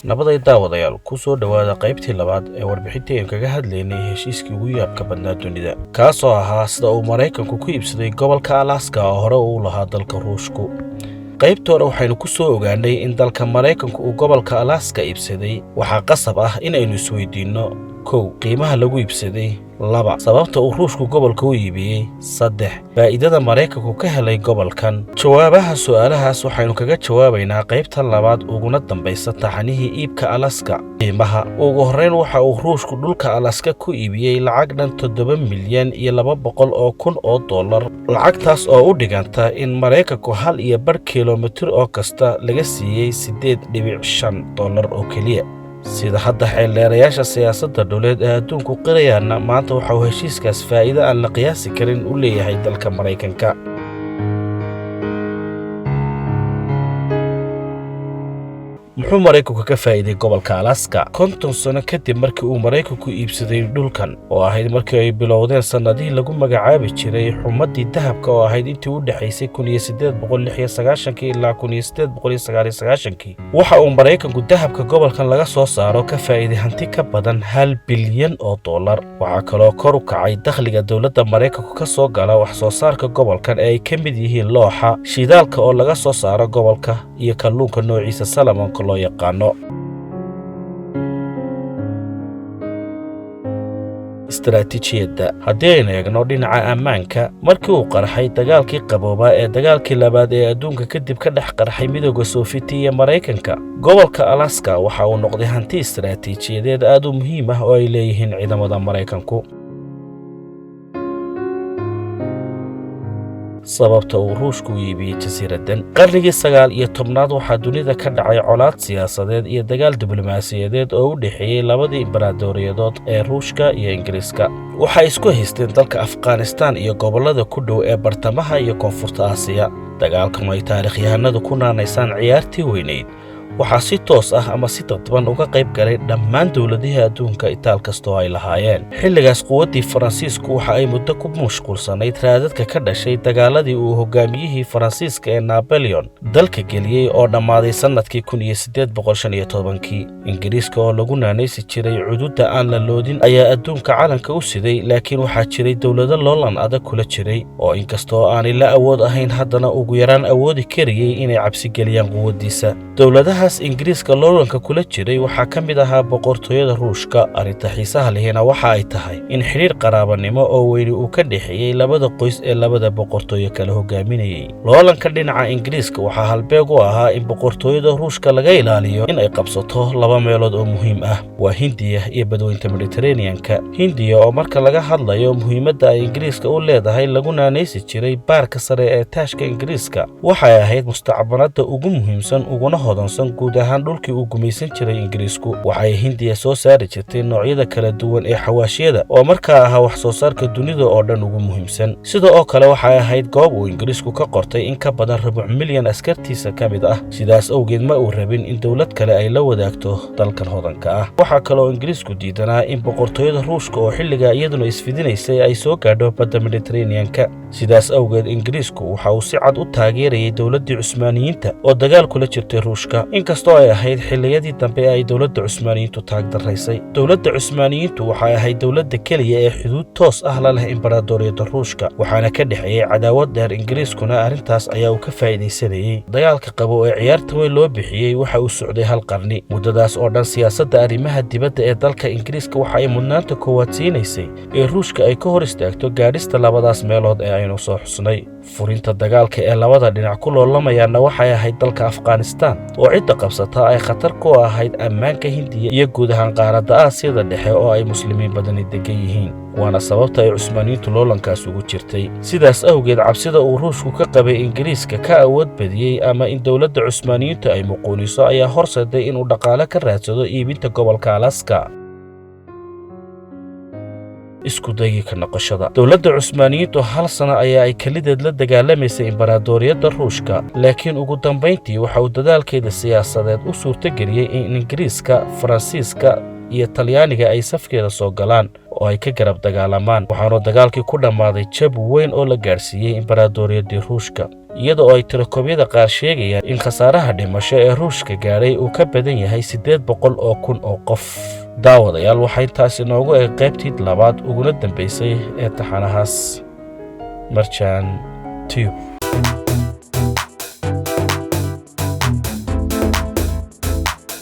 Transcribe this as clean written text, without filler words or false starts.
Nabaday daawadayaal, ku soo dhowaada qaybtii labaad ee warbixintii aynu kaga hadlaynay heshiiskii ugu yaabka badnaa dunida, kaasoo ahaa sida uu Maraykanku ku iibsaday gobolka Alaska oo hore uu lahaa dalka Ruushku. Qaybta hore waxaynu ku soo ogaanay in dalka Maraykanku uu gobolka Alaska iibsaday. Waxaa qasab ah in aynu isweydiinno: 1, qiimaha lagu iibsaday; 2, sababta uu Ruushku gobolka u iibiyey; 3, faa'iidada Maraykanku ka helay gobolkan. Jawaabaha su'aalahaas waxaynu kaga jawaabaynaa qaybta labaad uguna dambaysa taxanihii iibka Alaska. Qiimaha ugu horrayn, waxa uu Ruushku dhulka Alaska ku iibiyey lacag dhan $7,200,000, lacagtaas oo u dhiganta in Maraykanku 1.5 kilomitir oo kasta laga siiyey $8.5 oo keliya. Sida hadda xeeldheerayaasha siyaasadda dhuleed ee adduunku qirayaanna, maanta waxa uu heshiiskaas faa'iido aan la qiyaasi karin u leeyahay dalka Maraykanka. Muxuu Maraykanku ka faa'iiday gobolka Alaska? 50 sano kadib markii uu Maraykanku iibsaday dhulkan, oo ahayd markii ay bilowdeen sannadihii lagu magacaabi jiray xumaddii dahabka, oo ahayd intii u dhexaysay 1896-kii ilaa 1899-kii, waxa uu Maraykanku dahabka gobolkan laga soo saaro ka faa'iiday hanti ka badan $1 bilyan. Waxaa kaloo kor u kacay dakhliga dowladda Maraykanku ka soo gala wax soo saarka gobolkan ee ay ka mid yihiin looxa, shidaalka oo laga soo saaro gobolka iyo kalluunka noociisa salamonka loo yaqaano. Istaraatiijiyadda haddii aynu eegno, dhinaca ammaanka, markii uu qarxay dagaalkii qaboobaa ee dagaalkii labaad ee adduunka kadib ka dhex qarxay Midooda Soofiti iyo Maraykanka, gobolka Alaska waxa uu noqday hanti istaraatiijiyadeed aad u muhiim ah oo ay leeyihiin ciidamada Maraykanku. Sababta uu Ruushku u iibiyey jasiiraddan: qarnigii 19aad waxaa dunida ka dhacay colaad siyaasadeed iyo dagaal diblomaasiyadeed oo u dhexeeyey labadii imbaraadoriyadood ee Ruushka iyo Ingiriiska. Waxay isku haysteen dalka Afghanistan iyo gobollada ku dhow ee bartamaha iyo koonfurta Aasiya. Dagaalkan ay taariikhyahanadu ku naanaysaan ciyaartii weynayd waxaa si toos ah ama si dadban uga qayb galay dhammaan dowladihii adduunka itaal kastoo ay lahaayeen. Xilligaas quwaddii Faransiisku waxa ay muddo ku mashquulsanayd raadadka ka dhashay dagaaladii uu hogaamiyihii Faransiiska ee Naboleon dalka geliyey oo dhammaaday sannadkii 1815-kii. Ingiriiska oo lagu naanaysi jiray cududda aan la loodin ayaa adduunka calanka u siday, laakiin waxaa jiray dowlado loolan adag kula jiray oo inkastoo aanay la awood ahayn, haddana ugu yaraan awoodi karayey inay cabsi geliyaan quwaddiisa. Dowladahaas Ingiriiska loolanka kula jiray waxaa ka mid ahaa boqortooyada Ruushka. Arrinta xiisaha lehina waxa ay tahay in xidhiir qaraabanimo oo weyni uu ka dhexeeyey labada qoys ee labada boqortooyo kala hogaaminayey. Loolanka dhinaca Ingiriiska waxaa halbeeg u ahaa in boqortooyada Ruushka laga ilaaliyo in ay qabsato laba meelood oo muhiim ah, waa Hindiya iyo badweynta Mediteraneanka. Hindiya oo marka laga hadlayo muhiimadda ay Ingiriiska u leedahay lagu naanaysi jiray baarka sare ee taashka Ingiriiska, waxay ahayd mustacbanada ugu muhiimsan uguna hodansan guud ahaan dhulkii uu gumaysan jiray Ingiriisku. Waxay Hindiya soo saari jirtay noocyada kala duwan ee xawaashyada oo markaa ahaa wax soo saarka dunida oo dhan ugu muhiimsan. Sida oo kale waxay ahayd goob uu Ingiriisku ka qortay in ka badan rubuc milyan askartiisa ka mid ah. Sidaas awgeed ma uu rabin in dowlad kale ay la wadaagto dalkan hodanka ah. Waxaa kaloo Ingiriisku diidanaa in boqortooyada Ruushka oo xilligaa iyaduna isfidinaysay ay soo gaadho badda Mediteraneanka. Sidaas awgeed Ingiriisku waxa uu si cad u taageerayay dowladdii Cusmaaniyiinta oo dagaal kula jirtay Ruushka, inkastoo ay ahayd xilliyadii dambe ee ay dowladda Cusmaaniyiintu taag daraysay. Dowladda Cusmaaniyiintu waxay ahayd dowladda keliya ee xuduud toos ah la leh imbaraadoriyadda Ruushka, waxaana ka dhexeeyey cadaawad dheer. Ingiriiskuna arrintaas ayaa uu ka faa'iidaysanayey. Dagaalka qabo ee ciyaarta weyn loo bixiyey waxa uu socday hal qarni. Muddadaas oo dhan siyaasadda arrimaha dibadda ee dalka Ingiriiska waxa ay mudnaanta koowaad siinaysay ee Ruushka ay ka hor istaagto gaadhista labadaas meelood ee aynu soo xusnay. Furinta dagaalka ee labada dhinac ku loolamayaanna waxay ahayd dalka Afghanistan oo cidda qabsata ay khatar ku ahayd ammaanka Hindiya iyo guud ahaan qaaradda Aasiyada Dhexe oo ay muslimiin badani degan yihiin, waana sababta ay Cusmaaniyiintu loolankaas ugu jirtay. Sidaas awgeed cabsida uu Ruushku ka qabay Ingiriiska ka awood badiyey ama in dowladda Cusmaaniyiintu ay muquuniso ayaa horseeday inuu dhaqaale ka raadsado iibinta gobolka Alaska. Isku daygii ka noqoshada dowladda Cusmaaniyiintu: hal sano ayaa ay kelideed la dagaalamaysay imbaraadoriyadda Ruushka, laakiin ugu dambayntii waxa uu dadaalkeeda siyaasadeed u suurtogeliyey in Ingiriiska, Faransiiska iyo Talyaaniga ay safkeeda soo galaan oo ay ka garab dagaalamaan, waxaanu dagaalkii ku dhammaaday jab weyn oo la gaadhsiiyey imbaraadoriyaddii Ruushka. Iyadoo ay tirakoobyada qaar sheegayaan in khasaaraha dhimasho ee Ruushka gaadhay uu ka badan yahay 800,000 oo qof. Daawadayaal, waxaa intaas inoogu eg qaybtii labaad uguna dambaysay ee taxanahaas. Marjaan Tube.